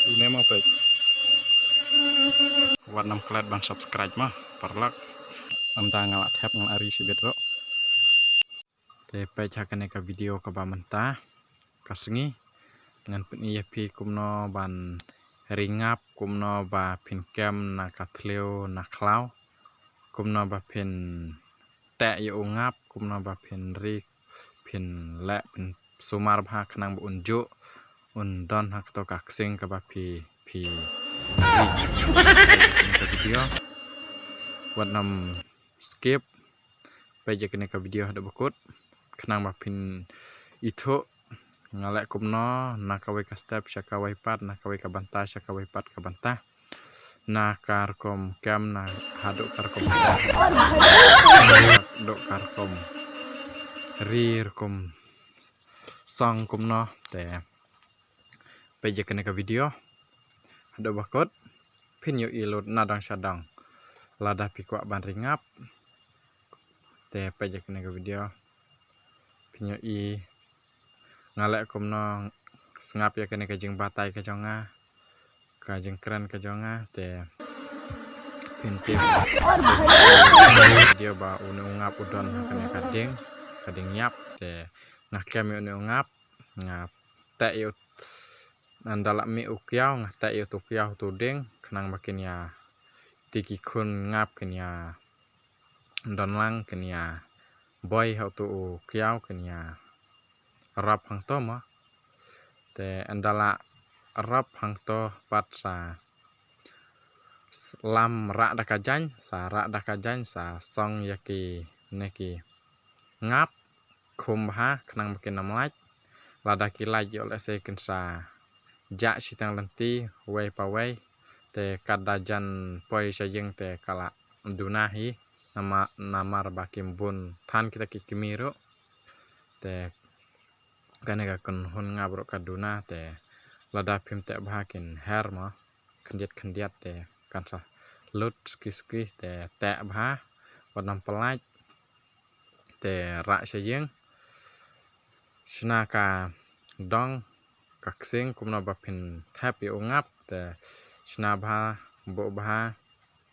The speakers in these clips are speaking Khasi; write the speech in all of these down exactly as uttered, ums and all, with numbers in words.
Une mo peit. Wat nym klet ban subscribe mo, paralok. Ynda nga la thep nga la ri shibit ruh. Te peit ha kane ka video kaba mynta ka sngi ngan pyni ïa phi kumno ban ri ngap, kumno ba phin kem na ka thliew na khlaw, kumno ba phin teh ïa u ngap, kumno ba phin ri, phin leh, phin sumar bha khnang ba un juh, un don ha kato ka ksing kaba phi, phi ri. Peit ïa kane ka video. Wat nym skip. Peit ïa kane ka video haduh ba kut khnang ba phin ithuh nga leh kumno na kawei ka step sha kawei pat, na kawei ka bynta sha kawei pat ka bynta. Na ka rukom kem, na haduh ka rukom kem, haduh ka rukom ri, rukom song kumno. Te peit ïa kane ka video haduh ba kut, phin ïohi lut na dang sha dang. Lada phi kwah ban ri ngap, te peit ïa kane ka video phin ïohi nga leh kumno, sngap ïa kane ka jingbatai ka jong nga, ka jingkren ka jong nga, te phin tip video ba une u ngap u don ha kane ka dieng, ka dieng ïap. Te nga kem ïa une u ngap, nga teh ïa u, ynda la mih u kiaw nga teh ïa uto u kiaw ha uto u dieng khnang ba kin ïa, te ki khun ngap kin ïa don lang, kin ïa boi ha uto u kiaw, kin ïa rap hangto mo. Te ynda la rap hangto pat sa lam rah da ka jaiñ, sa rah da ka jaiñ, sa song ïa kine ki ngap, khum bha khnang ba kin ym lait. Lada ki lait ïoh lehse kin sa jah shiteng lynti wei pa wei. Te katba jan poi sha ïing te ka la duna hi, namar, namar ba kim bun than kita ki kmie ruh. Te kane ka kynhun ngap ruh ka duna, te lada phim teh bha kin her mo, khyndiat khyndiat te kan sa lut suki suki. Te teh bha, wat nym pyllait, te rah sha ïing. Shna ka dong ka ksing kumno ba phin thep ïa u ngap, te shna bha, buh bha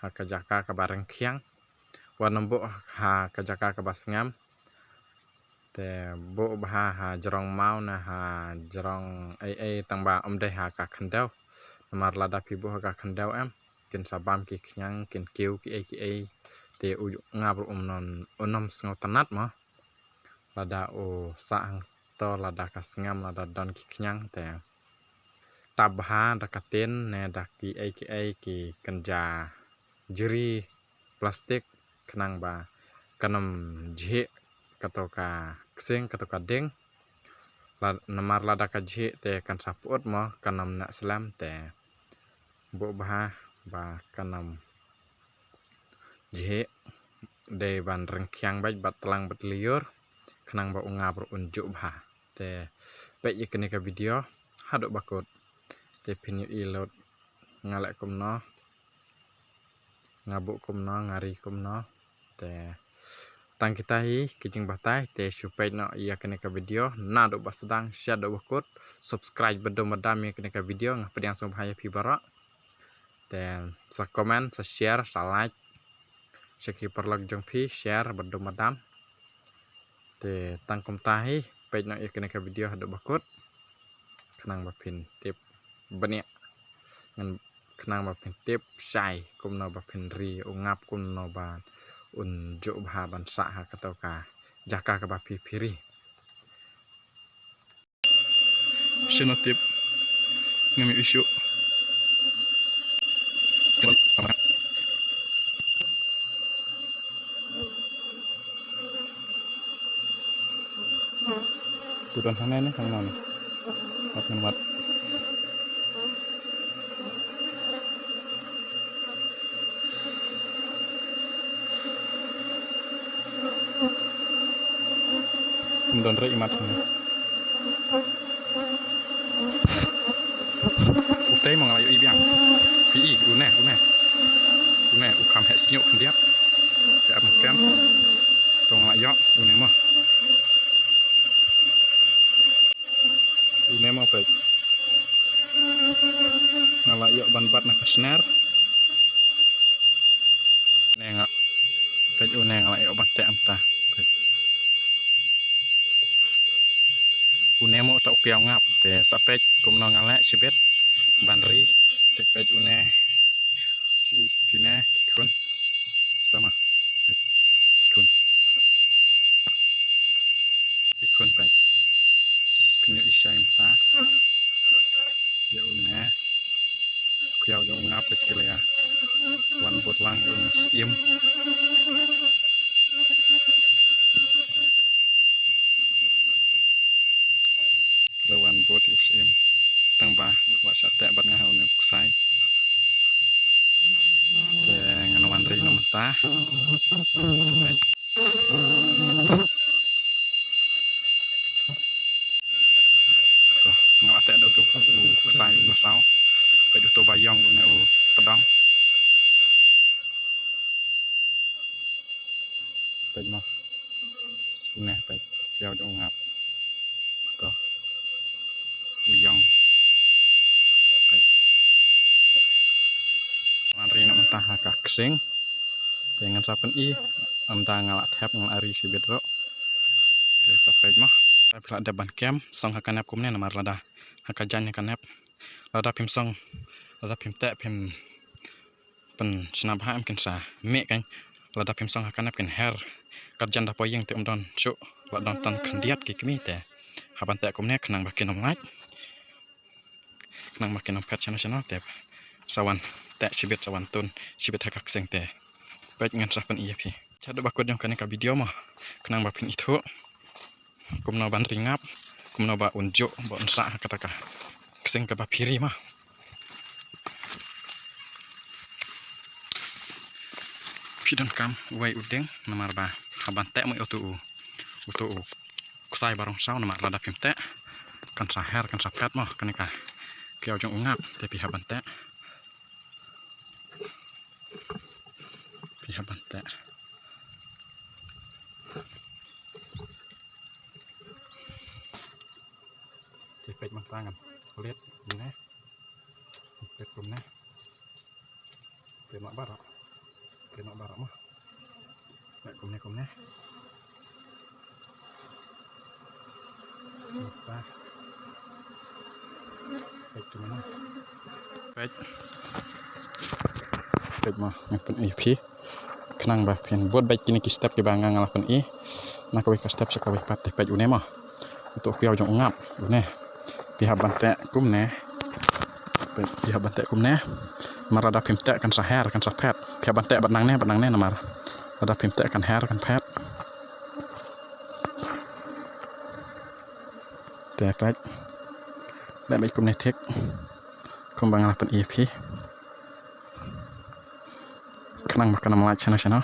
ha ka jaka kaba ryngkhiang, wat nym buh ha ka jaka kaba sngem. Te buh bha ha jrong maw ne ha jrong ei ei, tang ba ym dei ha ka khyndew. Namar lada phi buh ha ka khyndew em, kin sa bam ki khñiang, kin kiew kiei kiei. Te u ngap ruh um nym, um nym sngewtynnat mo. Lada u sah hangto, lada ka sngem, lada don ki khñiang, te tap bha da ka tin ne da kiei kiei, ki kynja jri plastik khnang ba kan ym jhieh kato ka ksing, kato ka dieng. La, namar lada ka jhieh te kan sa pyut mo, kan ym neh slem. Te buh bha ba kan ym jhieh, dei ban ryngkhiang beit bad tlang bad lyiur khnang ba u ngap ruh un juh bha. Te peit ïa kane ka video haduh ba kut, te phin ïohi lut nga leh kumno, nga buh kumno, nga ri kumno. Te tang kita hi ki jingbatai, te shu peit noh ïa kane ka video naduh ba sdang shaduh ba kut. Subscribe badum badam ïa kane ka video, nga pdiang sngewbha ïa phi baroh. Te sa comment, sa share, sa like sha ki paralok jong phi, share badum badam. Te tang kumta hi, peit noh ïa kane ka video haduh ba kut khnang ba phin tip bniah, ngan, khnang ba phin tip shai kumno ba phin ri u ngap, kumno ba un juh bha ban sah ha kato ka jaka kaba phi, phi ri. Shano tip ngam ïohi shuh. Ku don hangne ne, hangno ne? Wat ngan wad. Kum don re imat hangne. Utei mo nga la ïohi biang. Phi i, une, une. Une, u kham heh sniuh khyndiat. Te ap kem. To nga la ïoh, une mo. Une mo peit. Nga la ïoh ban bat na ka sner. Ne nga. Peit une nga la ïoh ban teh mynta. Peit. Une mo ta u kiaw ngap te sa peit kumno nga leh shibit ban ri. Te peit une. Kine ki khun. Tama. Peit. Ki khun. Ki khun peit. Pynïoh i shai mynta. Ïa une. Kiaw jong u ngap peit ki la wan bud lang ïa une u syiem. Ki la wan bud ïa u syiem. Tang ba wat shah teh bad nga ha une u ksai. Te ngan wan ri noh mynta. Peit. To, nga la teh da uto u ksai uba saw. Peit uto ba ïong une u pdong. Peit mo. Une peit. Kiaw jong u ngap. To. U ïong. Peit. Wan ri noh mynta ha ka ksing. Te ngan sa pyni, ynda nga la thep nga la ri shibit ruh. Te sa peit mo. Phi la dep ban kem, song ha ka nep kumne namar lada ha ka jaiñ ha ka nep. Lada phim song, lada phim teh phim pynsnap ha em kin sa mih kan. Lada phim song ha ka nep kin her. Ka jaiñ da poi ïing te um don shuh, la don tang khyndiat ki kmie te. Hap ban teh kumne khnang ba kin ym lait. Khnang ba kin ym phet shano shano te sa wan teh shibit sa wan tun shibit ha ka ksing te. Peit ngan sa pyni ïa phi. Shaduh ba kut jong kane ka video mo. Khnang ba phin ithuh kumno ban ri ngap, kumno ba un juh ba un sah ha kata ka ksing kaba phi ri mo. Phi donkam uwei u dieng namar ba hap ban teh mo uto u, uto u ksai ba rong saw namar lada phim teh kan sa her kan sa phet mo kane ka kiaw jong u ngap te phi hap ban teh. Phi hap ban teh. Te peit mynta ngan plit kumne. Peit kumne. Peit noh baroh. Peit noh baroh mo. Peit kumne kumne. Peit kumne. Peit. Peit mo, ngan pyni ïa phi. Khnang ba phin bud beit kine ki step kiba nga nga la pyni. Na kawei ka step sha kawei pat te peit une mo. Uto u kiaw jong u ngap une. Phi hap ban teh kumne. Peit, phi hap ban teh kumne. Namar lada phim teh kan sa her kan sa phet. Phi hap ban teh bad nangne bad nangne namar lada phim teh kan her kan phet. Te peit. Leh beit kumne thik. Kumba nga la pyni ïa phi. Khnang ba kan ym lait shano shano.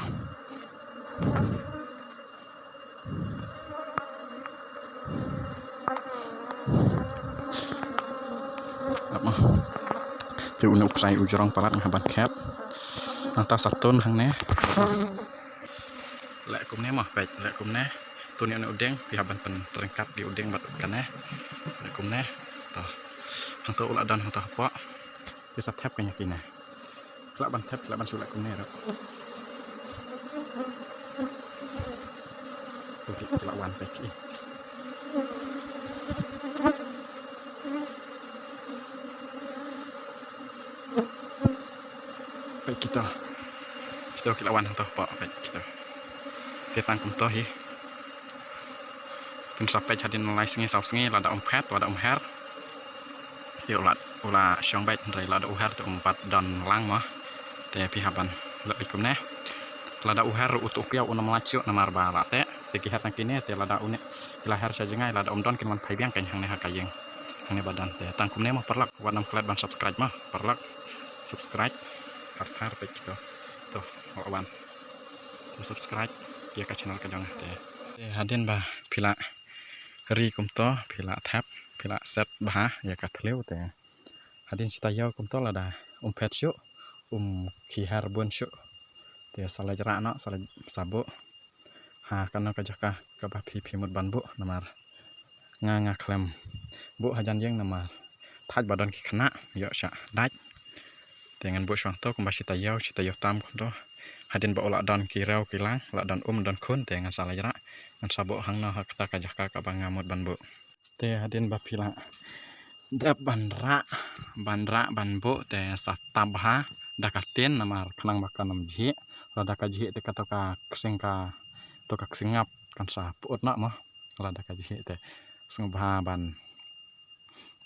Te une u ksai u jrong palat nga hap ban khet. Nangta sa tun hangne. Leh kumne mo, peit, leh kumne. Tun ïa une u dieng, phi hap ban pynryngkat ïa u dieng bad kane. Leh kumne. To. Hangto u la don hangto hapoh. Te sa thep kane kine. Khlak ban thep, khlak ban shu leh kumne ruh. Peit ki la wan peit ki. Peit kito. Kito ki la wan hangto hapoh peit kito. Te tang kumto hi. Kin sa peit hadien lai sngi saw sngi lada um phet lada um her. Ïa u la, u la shong beit hynrei lada u her te um pat don lang mo. Te phi hap ban leh beit kumne. Lada u her ruh uto u kiaw un ym lait shuh namar ba la teh. Te ki her tang kine te lada une ki la her sha jngai lada um don kin wan phai biang kein hangne ha ka ïing. Hangne ba don te tang kumne mo paralok wat nym klet ban subscribe mo paralok. Subscribe. Har har peit kito. To, wat wan. Te subscribe ïa ka channel ka jong te. Te hadien ba phi la ri kumto, phi la thep, phi la set bha ïa ka thliew te. Hadien shi taïew kumto lada um phet shuh, um khie her bun shuh. Te sa leit rah noh, sa leit sa buh. Ha kano ka jaka kaba phi phi mut ban buh namar nga nga khlem buh hajan ïing namar thait ba don ki khynnah ïoh shah dait. Te ngan buh shwa hangto kumba shi taïew, shi taïew tam kumto. Hadien ba u la don ki rew ki lang, la don um don khun, te ngan sa leit rah, ngan sa buh hangno ha kata ka jaka kaba nga mut ban buh. Te hadien ba phi la dep ban rah, ban rah ban buh, te sa tap bha da ka tin namar khnang ba kan ym jhieh. Lada ka jhieh te kato ka ksing, kato ka ksing ngap kan sa pyut noh mo. Lada ka jhieh te sngewbha ban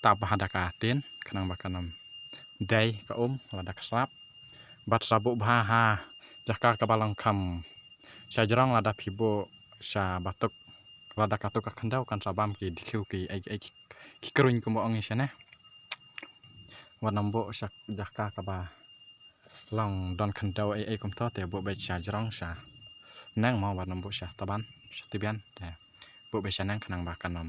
tap bha da ka tin khnang ba kan ym dei ka um lada ka slap. Bad sa buh bha ha jaka kaba long kham sha jrong. Lada phi buh sha batuk, lada kato ka khyndew kan sa bam ki dkhiew ki ei ei ki kruiñ kumba ong ngi shane. Wat nym buh sha jaka kaba long don khyndew ei ei kumto, te buh beit sha jrong sha neng mo, wat nym buh sha taban sha tibian, te buh beit sha neng khnang ba kan ym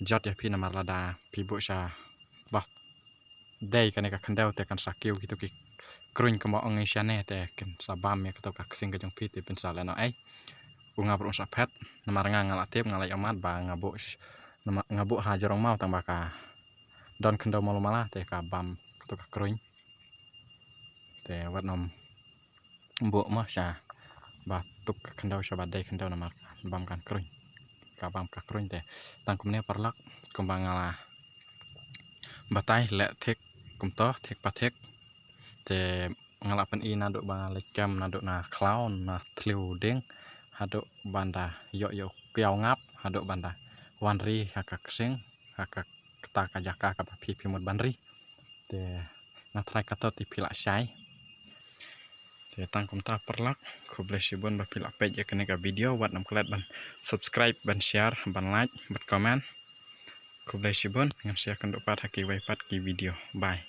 jot ïa phi namar lada phi buh sha ba dei kane ka khyndew te kan sa kiew kito ki kruiñ kumba ong ngi shane, te kan sa bam ïa kato ka ksing ka jong phi, te phin sa leh noh ei. U ngap ruh un sa phet namar nga nga la tip, nga la ïohmad ba nga buh sh-, namar nga buh ha jrong maw tang ba ka don khyndew malu mala te ka bam kato ka kruiñ. Te wat nym buh mo sha batuk ka khyndew, sha ba dei khyndew namar bam kan kruiñ, ka bam ka kruiñ. Te tang kumne paralok, kumba nga la batai, leh thik kumto, thik pa thik. Te nga la pyni naduh ba nga leit kem naduh na khlaw na thliew dieng haduh ban da ïoh ïoh kiaw ngap haduh ban da wan ri ha ka ksing, ha ka kata ka jaka kaba phi phi mut ban ri. Te nga tharai kato te phi la shai. Te tang kumta paralok, khublei shibun ba phi la peit ïa kane ka video, wat nym klet ban subscribe, ban share, ban like, ban comment. Khublei shibun, ngan sa ïakynduh pat ha kiwei pat ki video. Bye.